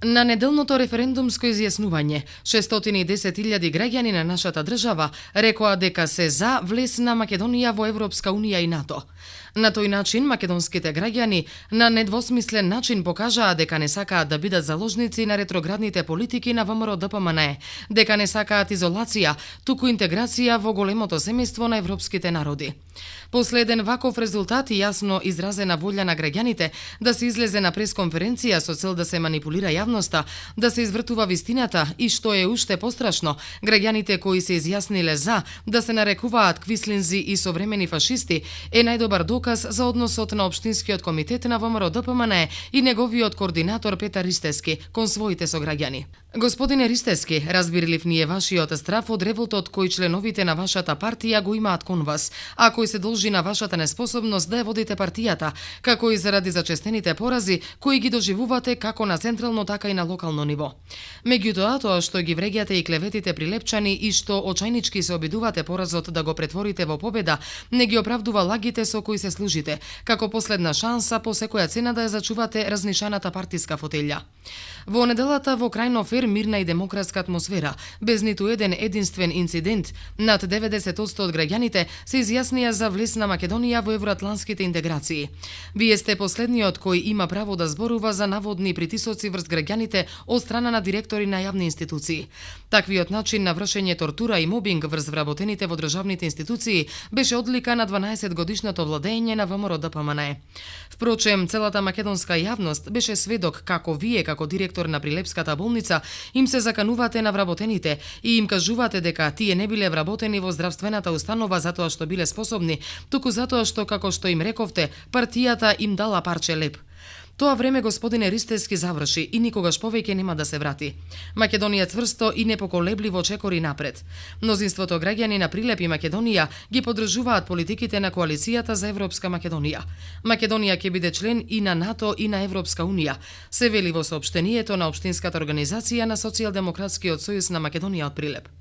На неделното референдумско изјаснување, 610.000 граѓани на нашата држава рекоа дека се за влез на Македонија во Европска унија и НАТО. На тој начин македонските граѓани на недвосмислен начин покажаа дека не сакаат да бидат заложници на ретроградните политики на ВМРО ДПМНЕ, дека не сакаат изолација, туку интеграција во големото семејство на европските народи. Последен ваков резултат и јасно изразена волја на граѓаните да се излезе на пресконференција со цел да се манипулира јавноста, да се извртува вистината и што е уште пострашно, граѓаните кои се изјасниле за да се нарекуваат квислинзи и современи фашисти е најдобар доказ за односот на Општинскиот комитет на ВМРО ДПМНЕ и неговиот координатор Петар Ристевски кон своите сограѓани. Господине Ристевски, разбирилив ние вашиот страв од револтот кој членовите на вашата партија го имаат кон вас, а кој се должи на вашата неспособност да ја водите партијата, како и заради зачестените порази кои ги доживувате како на централно така и на локално ниво. Меѓутоа, тоа што ги вреѓате и клеветите прилепчани и што очајнички се обидувате поразот да го претворите во победа, не ги оправдува лагите со кои се служите, како последна шанса по секоја цена да ја зачувате разнишаната партиска фотелја. Во неделата во крајно фер, мирна и демократска атмосфера, без ниту еден единствен инцидент, над 90% од граѓаните се изјаснија за влез на Македонија во евроатланските интеграции. Вие сте последниот кој има право да зборува за наводни притисоци врз граѓаните од страна на директори на јавни институции. Таквиот начин на вршење тортура и мобинг врз вработените во државните институции беше одлика на 12-годишното владење на ВМРО ДПМНЕ. Впрочем, целата македонска јавност беше сведок како вие, како директор на Прилепската болница, им се заканувате на вработените и им кажувате дека тие не биле вработени во здравствената установа затоа што биле способни, туку затоа што, како што им рековте, партијата им дала парче леп. Тоа време господине Ристевски заврши и никогаш повеќе нема да се врати. Македонија цврсто и непоколебливо чекори напред. Мнозинството граѓани на Прилеп и Македонија ги поддржуваат политиките на коалицијата за Европска Македонија. Македонија ќе биде член и на НАТО и на Европска унија, се вели во соопштението на Општинската организација на Социјалдемократскиот сојуз на Македонија од Прилеп.